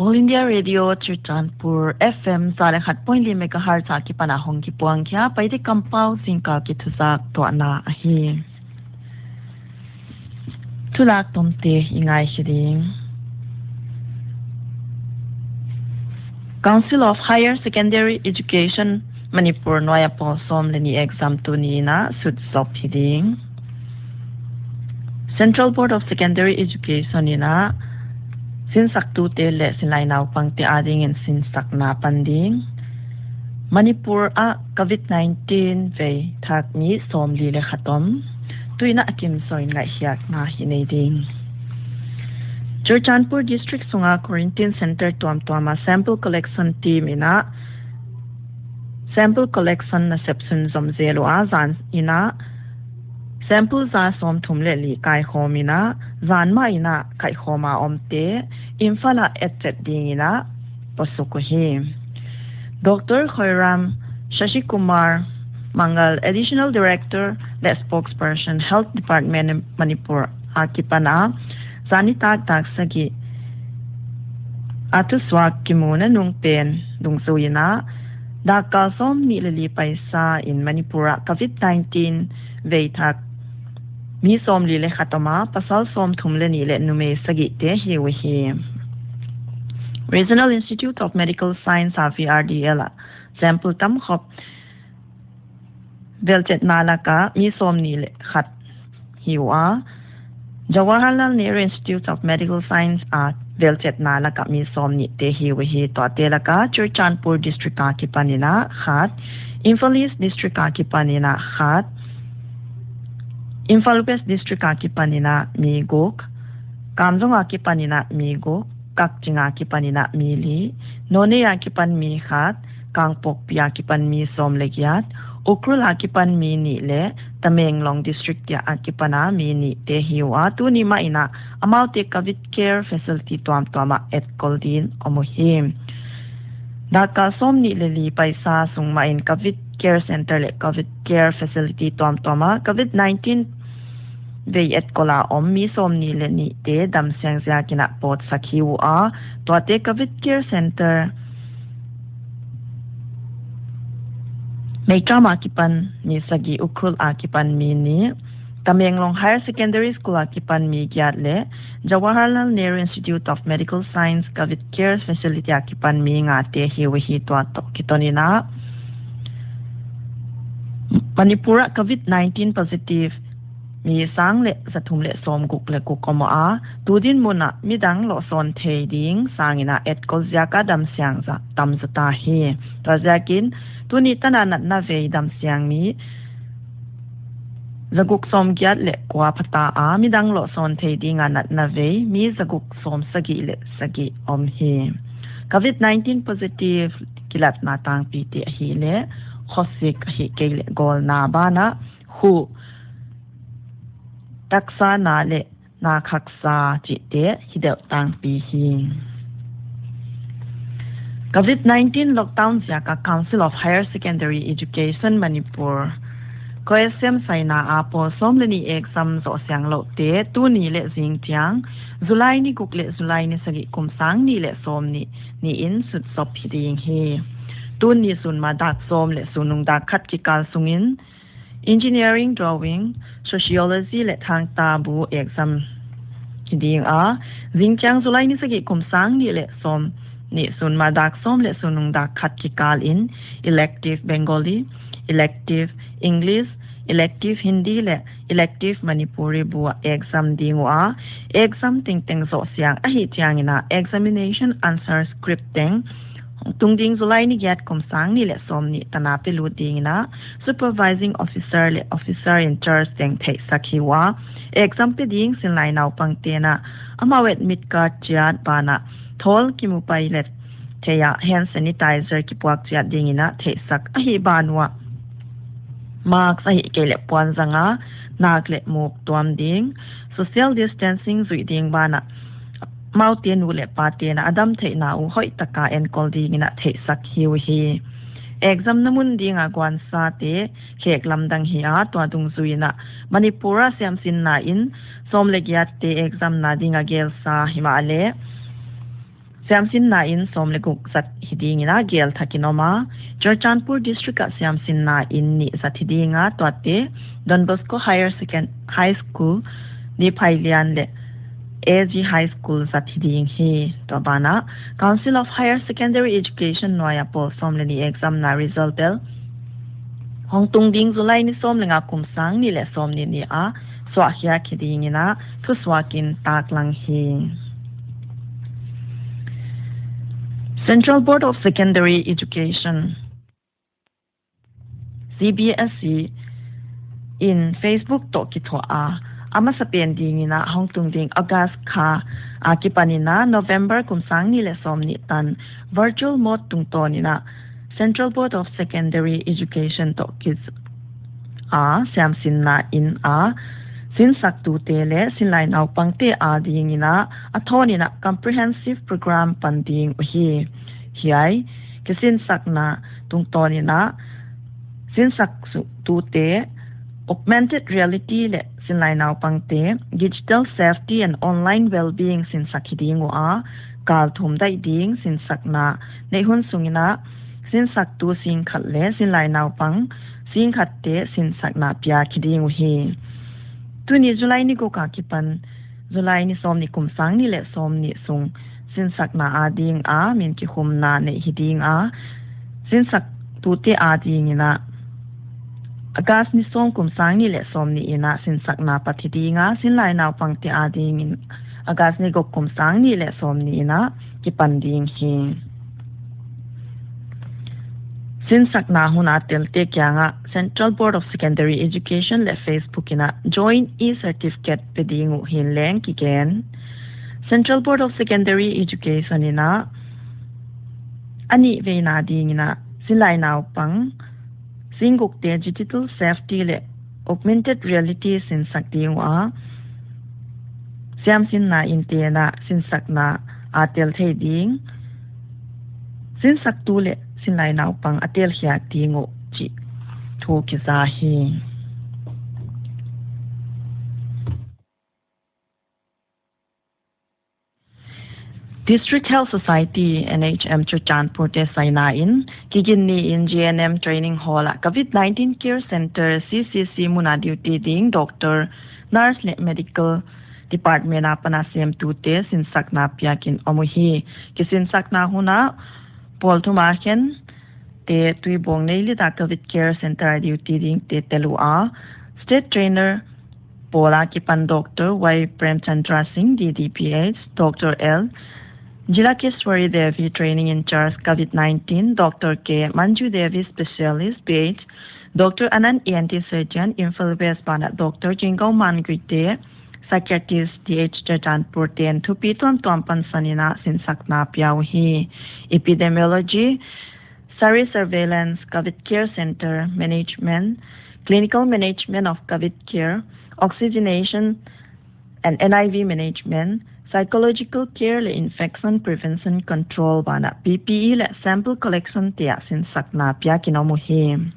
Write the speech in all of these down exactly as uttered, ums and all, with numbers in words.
All India Radio Churachandpur, F M za leh khat point li megahertz a kipan a hong kipuang khia Paite kampau zingkal kithuzak tuahna ahi. Thulak tomte i ngai hi ding. Council of Higher Secondary Education Manipur nuai a pawl sawm leh nih exam tuni in a sut zop hi ding. Central Board of Secondary Education in a sinsaktute leh sinlai naupangte adingin sinsakna pan ding. Manipur ah COVID nineteen vei thak mi sawmli leh khat om. Tuin a kim sawm in ngaihkhiakna i nei ding. Churachandpur District sunga quarantine center tuamtuam a sample collection team in a sample collection nasep sunzom zel ua, zan in a sample za sawmthum leh li kaikhawm in a, zan mah in a kaikhawm a omte Imphal ah etchet ding in a pawsuk uhi. Doctor Khoiram Shashi Kumar Mangal, Additional Director leh Spokesperson, Health Department, Manipur akipan a zan nitak dak sagih a thusuak kimuna nung pen dungzui in a, dakkal sawmnih leh li paisa in Manipur ah COVID nineteen vei thak mi sawmli leh khat om a, pasal sawmthum leh nih leh numei sagihte hi uhi. Regional Institute of Medical Science a V R D L a sample tamkhop velchetna lak ah mi sawmnih leh khat hi ua. Jawaharlal Nehru Institute of Medical Science a velchetna lak ah mi sawmnihte hi uhi. Tuate lak ah Churachandpur District akipan in a khat, Imphal East District akipan in a khat, Imphal West District akipan in a mi guk, Kamjong akipan in a mi guk, Kakching akipan in a mi li, Noney akipan mi khat, Kangpokpi akipan mi sawm leh giat, Ukhrul akipan mi nih leh Tamenglong District akipan a mi nihte hi ua. Tuni mah in a amaute COVID care facility tuamtuam ah etkol dingin om uhi. Dakkal sawmnih leh li paisa sung mah in COVID care center leh COVID care facility tuamtuam ah COVID nineteen vei etkol a om mi sawmnih leh nihte damsiang ziak in a pawtsak hi ua. Tuate COVID care center Meitram akipan mi sagih, Ukhrul akipan mi nih, Tamenglong Higher Secondary School akipan mi giat leh Jawaharlal Nehru Institute of Medical Science COVID care facility akipan mi ngate hi uhi. Tua toh kiton in a Manipur ah COVID nineteen positive mi sang leh zathum leh sawmguk leh guk om a, tu dinmun ah midang lohsawn thei ding sang in a etkol ziak a damsiang za tam zata hi. Tua ziakin tuni tan a natna vei damsiang mi zaguk sawmgiat leh kua phata a, midang lohsawn thei ding a natna vei mi zaguk sawmsagih leh sagih om hi. COVID nineteen positive kilatna tangpite ahihleh khosik ahihkeileh gawlna ban ah hu taksa na leh na khaksa chihte hi deuh tangpi hi. COVID nineteen lockdown ziak a Council of Higher Secondary Education Manipur, COHSEM saina a pawl sawm leh nih exam zoh sianglouhte tuni leh zingtiang, July ni guk leh July ni sagih, kum sang nih leh sawmnih ni in sutzop hi ding hi. Tuni sun ma dak sawm leh sunnung dak khat kikal sungin Engineering Drawing, Sociology leh Thangtabu exam hi ding a, zingtiang July ni sagih, kum sang nih leh sawmnih, sun ma dak sawm leh sunnung dak khat kikal in elective Bengali, elective English, elective Hindi leh elective Manipuri bu ah exam ding ua. Exam tengteng zoh siang ahih chiang in a examination answer script teng tungding July ni giat, kum sang nih leh sawmnih tan a pelut ding in a supervising officer leh officer in charge teng theihsak hi ua. Exam pe ding sinlai naupangte'n a amau admit card chiat ban ah thawl kimu pai leh thei a hand sanitizer kipuak chiat ding in a theihsak ahi ban uah mask ahihkeileh puanzang a nak leh muk tuam ding, social distancing zuih ding ban ah amaute nu leh pate'n a damtheihna uh hoihtak a enkol ding in a theihsak hi uhi. Exam na mun ding a guansate khek lamdang hi a, tua dungzui in a Manipur a siamsinna in sawm leh giatte exam na ding a gelsa himahleh Siamsinna inn sawm leh guk zat hi dingin a gel thakin om a, Churachandpur District ah siamsinna inn nih zat hi ding a, tuate Don Bosco Higher Second-, High School, Niphailian leh A G High School zat hi ding hi. Tua banah, Council of Higher Secondary Education nuaia pawl sawm leh nih exam na result bel hong tung ding July ni sawm leh nga kum sang nih leh sawmnih ni a suahkhiak hi dingin a thusuakin taklang hi. Central Board of Secondary Education, C B S E, in Facebook toh kithuah a, a masapen dingin a hong tung ding August kha akipanin a November kum sang nih leh sawmnih tan virtual mode tungtawnin a Central Board of Secondary Education toh ki a siamsinna inn a sinsaktute leh sinlai naupangte adingin a, a thawnin a comprehensive program pan ding uhi. Hiai kisinsakna tungtawnin a sinsaktute, augmented reality leh sinlai naupangte, digital safety and online well-being sinsak hi ding ua, kal thum daih ding sinsakna neih hun sungin a sinsaktu singkhat leh sinlai naupang singkhatte sinsakna piak hi ding uhi. Tuni July ni guk akipan July ni sawmnih kum sang nih leh sawmnih sung sinsakna ading a min kikhumna neih hi ding a, sinsaktute adingin a August ni sawm kum sang nih leh sawmnih in a sinsakna pat hi ding a, sinlai naupangte adingin August ni guk kum sang nih leh sawmnih in a kipan ding hi. Sinsakna hun a telte kiangah Central Board of Secondary Education leh Facebook in a joint e-certificate pe ding uh hi'n leng kigen. Central Board of Secondary Education in a a nihveina dingin a sinlai naupang singgukte digital safety leh augmented reality sinsak ding ua, siamsinna innte'n a sinsakna a tel thei ding sinsaktu leh sinlai naupang a telkhiak ding uh chih thu kiza hi. District Health Society, N H M Churachandpur te saina in, kiginni in G N M Training Hall a Covid nineteen Care Center, C C C mun a duty ding doctor, nurse leh medical department apan a semtute sinsakna piakin om uhi. Kisinsakna hun a pawl thum a khente Tuibuong Neilit a Covid Care Center a duty dingte tel ua, state trainer pawl akipan Doctor Y Premchandra Singh, D D P H, Doctor L Jilakeswari Devi, training in charge Covid nineteen, Doctor K Manju Devi, specialist, P H, Doctor Anand, E N T surgeon, Imphal West banah Doctor Jingkauman Guite, psychiatrist, D H Churachandpur te'n thupi tuamtuam pansan in a sinsakna pia uhi. Epidemiology, Surrey Surveillance, Covid Care Center, Management, Clinical Management of Covid Care, Oxygenation and N I V Management, Psychological Care leh Infection Prevention Control banah P P E leh sample collection te a sinsakna piakin om uhi.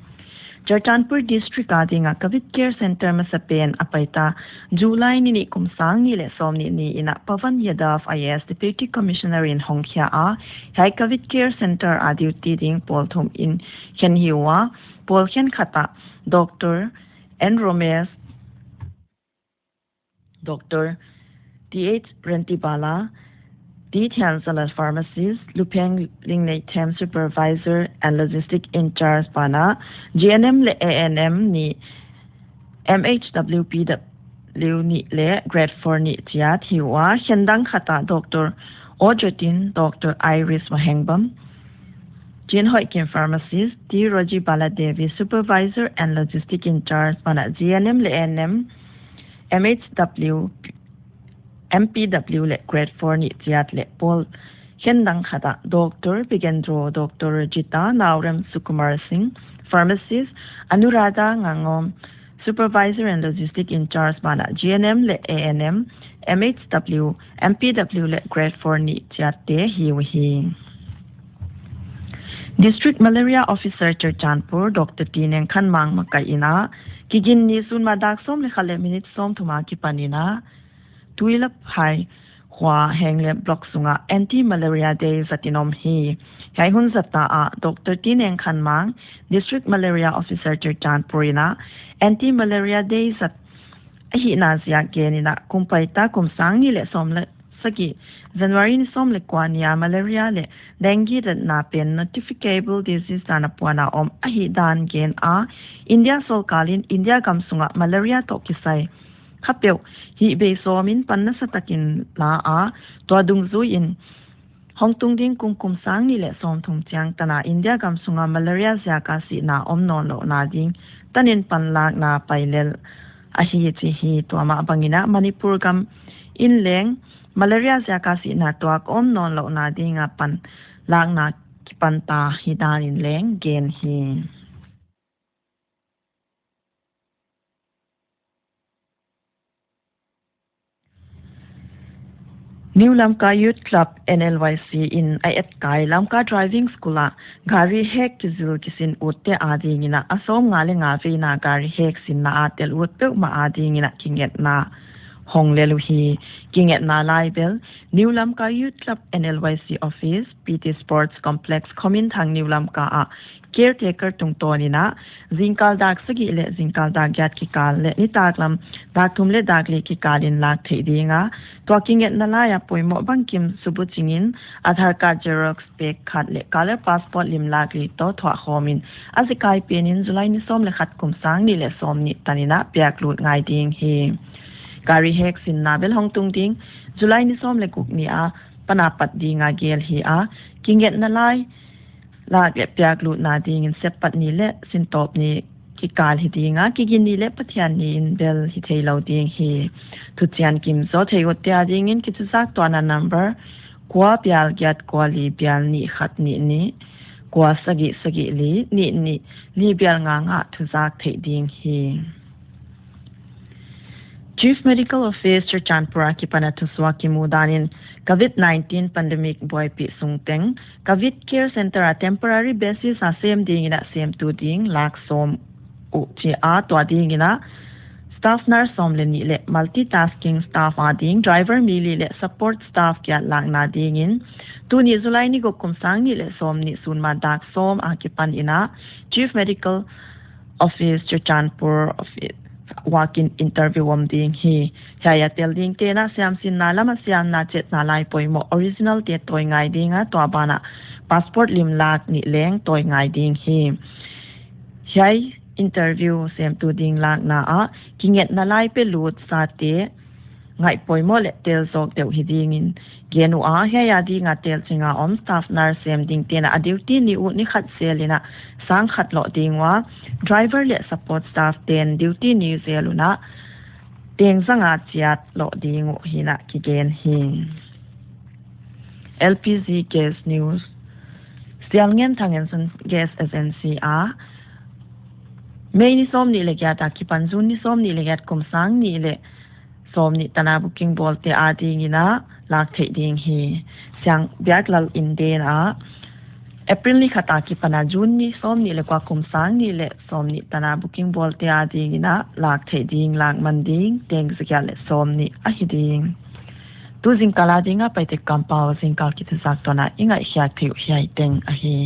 Churachandpur District ading a Covid Care Center masapen a paita July ni nih kum sang nih leh sawmnih ni in a Pawan Yadav I A S Deputy Commissioner in hongkhia a, hiai Covid Care Center a duty ding pawl thum in khen hi ua, pawl khenkhat ah Doctor N Romesh, Doctor T H Rentibala, T Thianzalal, pharmacist, Lupheng Lingneithem, supervisor and logistic in charge banah G N M leh A N M nih, M H W P W nih leh grade four nih chiat hi ua, khen dang khat ah Doctor O Jotin, Doctor Iris Wahengbam, Chin Hoihkim, pharmacist, T Roji Baladevi, supervisor and logistic in charge banah G N M leh A N M, M H W, M P W leh grade four nih chiat leh pawl khen dang khat ah Doctor Bigendro, Doctor Rajita, Naorem Sukumar Singh, pharmacist, Anuradha Ngangom, supervisor and logistic in charge banah G N M leh A N M, M H W, M P W leh grade four nih chiatte hi uhi. District Malaria Officer Churachandpur, Doctor T Nengkhanmang makaih in a, kiginni sun ma dak sawm leh khat leh minute sawmthum akipan in a, Tuilap Hai khua Henglep Block sunga Anti Malaria Day zat in om hi. Hiai hun zat ah Doctor T Nengkhanmang, District Malaria Officer Churachandpur in Anti Malaria Day zat ahihna ziak gen in, kum paita kum sang nih leh sawm leh sagih, January ni sawm leh kua ni a malaria leh dengue datna pen notificable disease dan a puan a om ahihdan gen a, India sorkar in India gam sunga malaria toh kisai khapeuh hihbei sawm in pan nasa takin la a, tua dungzui in hongtung ding kum kum sang nih leh sawmthum chiang tan a India gam sunga malaria ziaka sihna om nawnlouhna ding tan in panlakna pai lel ahi chi hi. Tua mah bang in Manipur gam in leng malaria ziaka sihna tuak om nawnlouhna ding a panlakna kipan ta hi dan in leng gen hi. New Lamka Youth Club, N L Y C in a etkai Lamka Driving School ah gari hek kizil kisin utte ading in a sawmnga leh nga veina gari hek sinna a tel ut peuhmah ading in kingetna hong lel uhi. Kingetna lai bel New Lamka Youth Club, N L Y C office, P T Sports Complex, Khominthang, New Lamka ah caretaker tungtawn in zingkal dak sagih leh zingkal dak giat kikal leh nitaklam dak thum leh dak li kikal in lak theih ding a, tua kingetna lai a poimoh bangkim subuching in Aadhaar card xerox pek khat leh color passport lim lak li toh thuah khawm in a zekai pen in July ni sawm leh khat kum sang nih leh sawmnih tan in piaklut ngai ding hi. Gari hek sinna bel hongtung ding July ni sawm leh guk ni a pan a pat ding a gel hi a, kingetna lai lak leh piaklutna ding in September ni leh Sintawp ni kikal hi ding a, Kigin ni leh Pathian ni in bel hi theilou ding hi. Thuchian kim zaw thei utte ading in kithuzak tuahna number kua bial giat kua li bial nih khat nih nih kua sagih sagih li nih nih li bial nga nga thuzak theih ding hi. Chief Medical Officer Churachandpur a kipan a thusuak kimu dan in COVID nineteen pandemic buaipih sung teng COVID Care Center a temporary basis a sem ding in semtu ding lak sawm uh chi a, tua ding in staff nurse sawm leh nih leh multitasking staff ading driver mi li leh support staff giat lakna ding in tuni July ni guk kum sang nih leh sawmnih sun ma dak sawm a kipan in Chief Medical Office Churachandpur office walk-in interview om ding hi. Hiai a tel dingte'n siamsinna lam a siamna chetna lai poimoh original te tawi ngai ding a, tua ban ah passport lim lak nih leng tawi ngai ding hi. Hiai interview semtu ding lakna ah kingetna lai pe lut sate ngaih poimoh leh tel zawk deuh hi ding in gen ua, hiai ading a tel ching a om staff nurse sem dingte'n a duty ni uh ni khat zel in sang khat loh ding ua, driver leh support staff te'n duty ni zel un teng zang a chiat loh ding uh hi'n kigen hi. L P G Gas News. Sialngenthang Gas Agency a May ni sawmnih leh giat a kipan June ni sawmnih leh giat kum sang nih leh sawmnih tan a booking bawlte ading in lak theih ding hi. Siang Biaklal in deihna ah April ni khat a kipan a June ni sawmnih leh kua kum sang nih leh sawmnih tan a booking bawlte ading in lak theih ding lak man ding teng za giat leh sawmnih ahi ding. Tu zingkal ading a Paite kampau zingkal kithuzak tuahna i ngaihkhiak theih uh hiai teng ahi.